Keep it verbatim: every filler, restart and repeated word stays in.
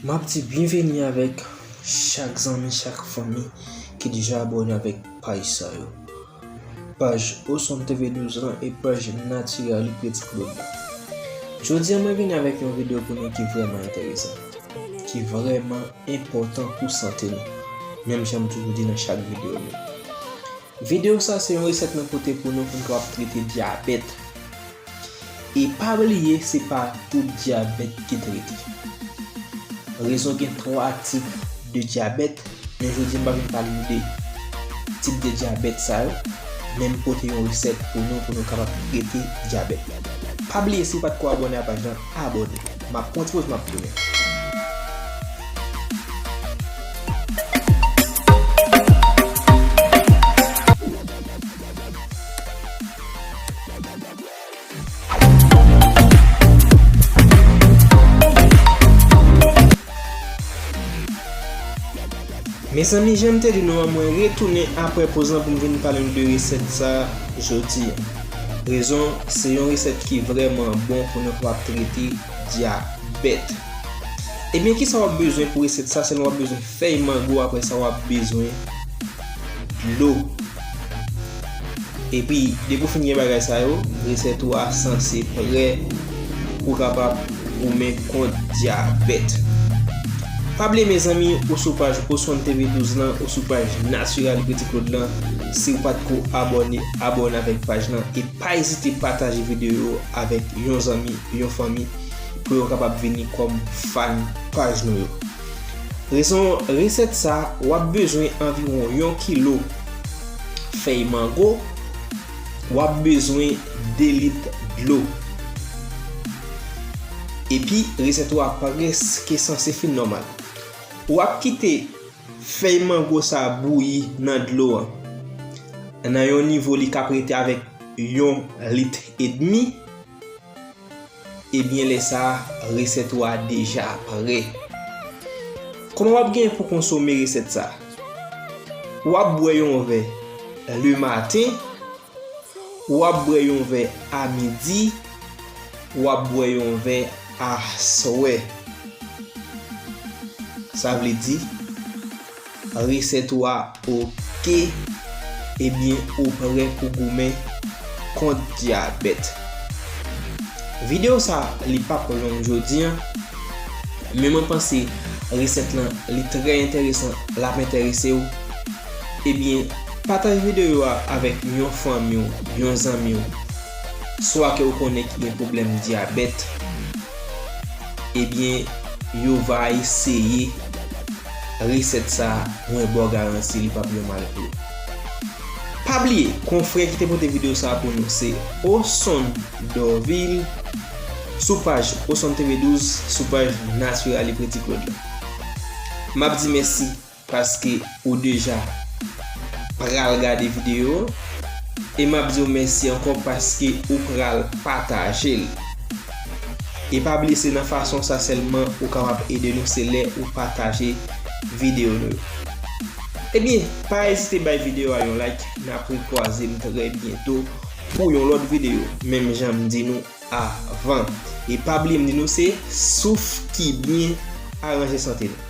M ap di byenveni avèk chak zanmi, chak fanmi ki deja abòne avèk paj sa yo. Paj Osonn T V douz lan e paj Naturally Pretty Claude la. Jodi a, mwen vini avèk yon videyo pou nou ki vrèman enteresan, ki vrèman enpòtan pou sante nou, menm jan m toujou di nan chak videyo nou. Videyo sa se yon resèt mwen pote pou nou pou n kapab trete dyabèt. E pa bliye, se pa tout dyabèt ki trete. Rezon gen twa tip de dyabèt, men jodi a m pa vin pale nou de tip de dyabèt sa yo, men m pote yon resèt pou nou, pou nou kapab trete dyabèt. Pa bliye, si w pa t ko abòne a paj lan, abòne. M ap pran ti poz, m ap tounen. Mezanmi, jan m te di nou an, mwen retounen apre poz lan pou m vin pale nou de resèt sa jodi a. Rezon, se yon resèt ki vrèman bon pou nou kapab trete dyabèt. Ebyen, kisa w ap bezwen pou resèt sa? Sèlman w ap bezwen fèy mango, apre sa w ap bezwen dlo. Epi, depi w fin gen bagay sa yo, resèt ou a sanse prè pou w kapab goumen kont dyabèt. Pa bliye, mezanmi, ou sou paj Osonn T V douz lan, ou sou paj Naturally Pretty Claude lan. Si w pa t ko abòne, abòne avèk paj lan e pa ezite pataje videyo yo avèk yon zanmi, yon fanmi, pou yo kapab vini kòm fan paj nou yo. Rezon resèt sa, w ap bezwen anviwon yon kilo fèy mango, w ap bezwen de lit dlo. Epi, resèt ou a prèske sanse fin nòmal. W ap kite fèy mango sa bouyi nan dlo an, nan yon nivo li kap rete avèk yon lit edmi. Ebyen, lè sa a, resèt ou a deja prè. Kòman w ap gen pou konsome resèt sa? W ap bwè yon vè lematen, w ap bwè yon vè amidi, w ap bwè yon vè aswè. Sa vle di, resèt ou a oke, ebyen, ou prè pou goumen kont dyabèt. Videyo sa, li p ap long jodi a, men mwen panse resèt lan, li trè enteresan, l ap enterese w. Ebyen, pataje videyo a avèk yon fanmi w, yon zanmi w, swa ke w konnen ki gen pwoblèm dyabèt. Ebyen, yo va eseye resèt sa a, mwen ba w garanti li p ap yon mal pou ou. Pa bliye, konfrè ki te pote videyo sa a pou nou, se Osonn Dorvil, sou paj Osonn T V douz, sou paj Naturally Pretty Claude la. M ap di mèsi paske ou deja pral gade videyo, e m ap di w mèsi ankò paske ou pral pataje l. E pa bliye, se nan fason sa sèlman ou kapab ede nou, se lè ou pataje videyo nou yo. Ebyen, pa ezite bay videyo a yon like, n ap rekwaze m trè byento pou yon lòt videyo, menm jan m di nou avan. E pa bliye m di nou se souf ki byen aranje sante nou.